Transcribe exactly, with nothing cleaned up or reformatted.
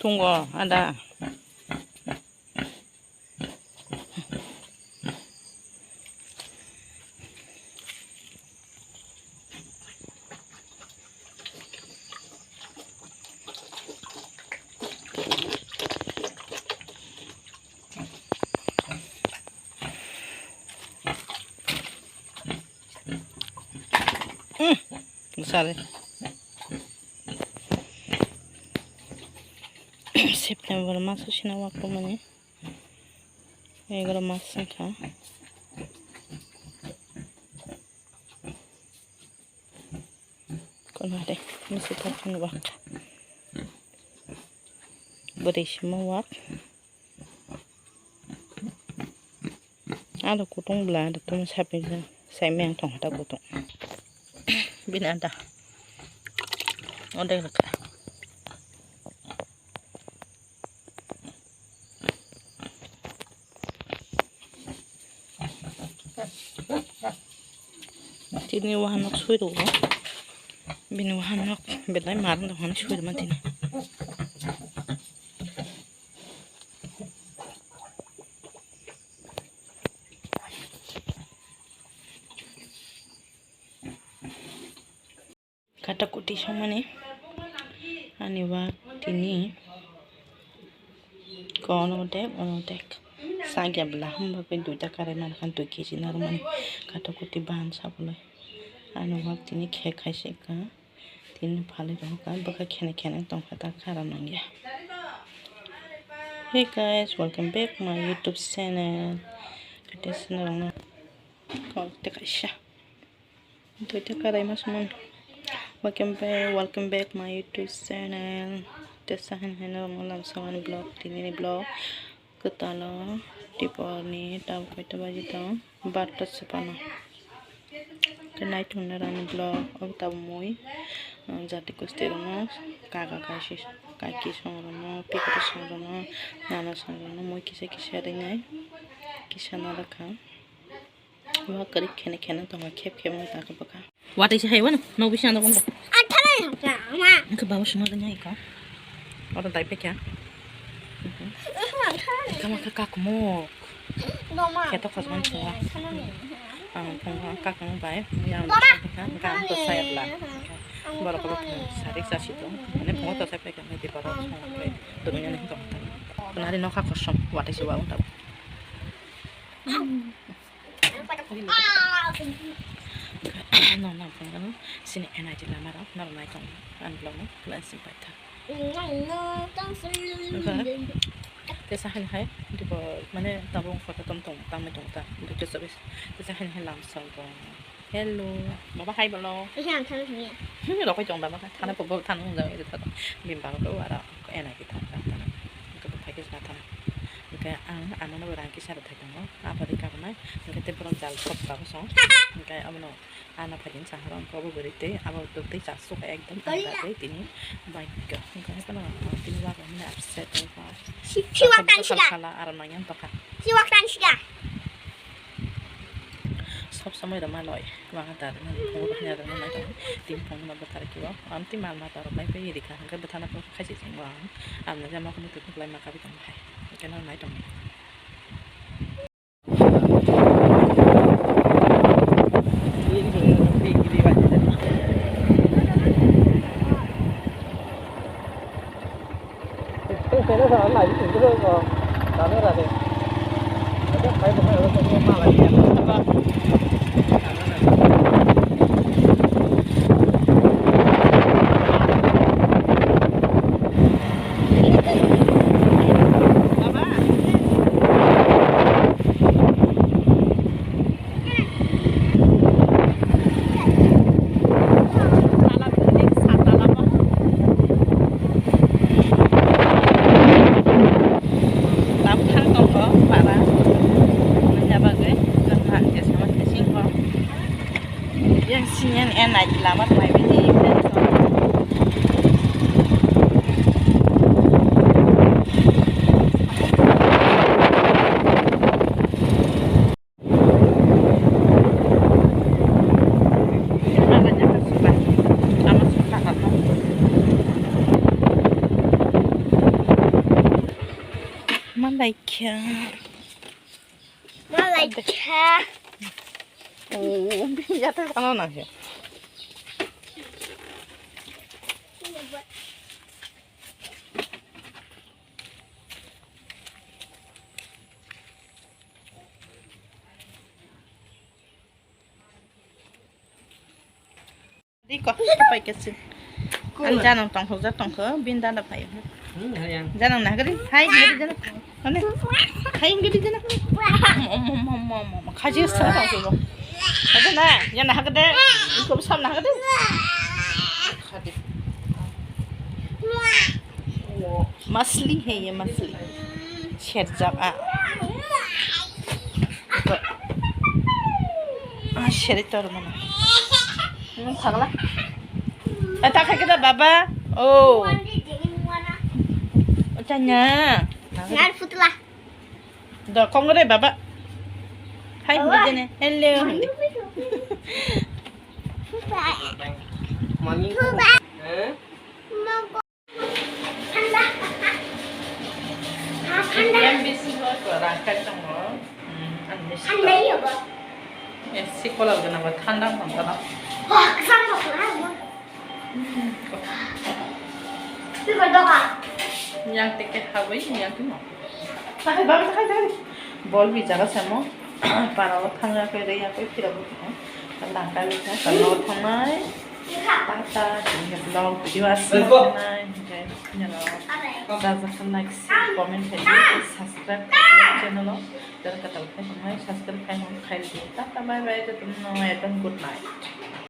Tungo ada. Sale. September maso sina waktu mani. Egaro mas wngkha. Kono de, misi thok wak. Bwrwi simo wak. Ado kutung bla, ado tuma sapi ja, sai meng tong ta kutung. Bini ada. Ode raka. Tini wahanok sui rwgo. Bini wahanok belai marwng tongmani sui rwma tini. Kata kuti samani ani wak tini kono de ono de sagya bla hamba pe duita karai man khan dui kg narwkmani kata kuti ban sabulai ani wak tini khe khaisika tini phalwi rohorka bwkha khene khene tongkha ta khara nangya. Hey guys, welcome back my YouTube channel. Kata sinarokno kok te kaisa. Tei tei karai ma sumon. Welcome back, welcome back my YouTube channel. Tesa hin hin rong lam samani vlog, tini ni vlog. Kwtalo, tipor ni, tab kaita baji tong, barta sepano. Tei nai tong na rani vlog, ob tab mui, jati kusti rong, kaga kaisi, kaiki song rong, pikri song rong, nana song rong, mui kisa kisa ringai, kisa na rakha. Wa kwrwi khene khene tongo, khep khep wngwi tongkha bwkha. Watwi se hai wano, nok bisingo anda gonta. Ang thanai hamsa, ama. Wngkha baba swngo ringya iko. Oro dai pekya. Ang thanai. Wngkha wngkha kakmok. Doma. Kheto khosmani swngo. Ang thanai. Ang phungo kakmok bai, mui ang Doma. Wngkha ang to sayatla. Ang Borok thanai. Sarik sasi to. Mane phungo to sai pekya, mui di borok swngo. Ang thanai. Tongmani hwnkha. Nari nokha kosom, watwi se wa wngkha. No, no, no, sini N I T lama rok, norok nai tong, ani vlog no, plan sing pai tha. Tesa hai hai, dibo, mane, tabung kota tom tong, tang mai tong ta, tesa bis, tesa hai hai lam sal tong. Hello, baba hai bolo. Rokoi tong da baba, thana pobo thana ungjang iri tha tong. Bimba ko ara N I T tha tha tha. Ko phai ke sa tha. Ke ang amano rang kisa rok thai tongo. Apa de karnai. Ke te borok jal thok ta so. Ke amano ana phai din sahara ko bo beri te abo to te cha su ka ekdom anda te tini bai ka. Ke pa na tini wa ko mane upset ko. Si, si wa tan sila. Kala aram nang yang to ka. Si wa tan sila. Sob somoi rwma loi, wngkha da rwma, phungo rwkhe da rwma nai tongo. Tini phungo no bwtharwi khe o, amtwi mal mata rok bai pai rikha, hwnkhe bwthana phungo khaisi chwng o ang, ang no jama kunu twi kwplai ma kabi tong hai, hwnkhe no nai tong. Lamphang tongkho para, wngya bagwi wngkha ang jesama thesingkho. Laikha. Ma laikha. Oh, ya te sana na he. Diko, pakai sih. An janang tongkho, ja tongkho, bin dada payo. Hmm, hayang. Janang na gari, hai gari janang. Ane, hai gari janang. Mom, mom, mom, mom, mom. Khaji sa tongkho. Ada na, ya na hagade. Iko sam na hagade. Khadi. Masli hai ye masli. Sherjak a. Ah, seri tor mana. Hmm, khagla. Eh, ta khai kita baba. Oh. Tanya. Ngar putla. Da kongre baba. Hai, baba. Hello. Mami. Yang bisi ho to rangkai tongo. Hmm, ang bisi. Eh, si kolal gana ba thanda tong tara. Yang teke haboi, yang timo. Tahai babi, tahai, tahai. Bol bi jaga samo. Para o thangya koi, reya koi, phira bo. Langkai langkai, kano thangnai. Tata, tini vlog video asli nai, guys, nalo. Jaga like, share, comment, share, subscribe, channel lo. Jar katal khai tongnai, subscribe khai hon khai di. Tata, bye bye, jotono, and good night.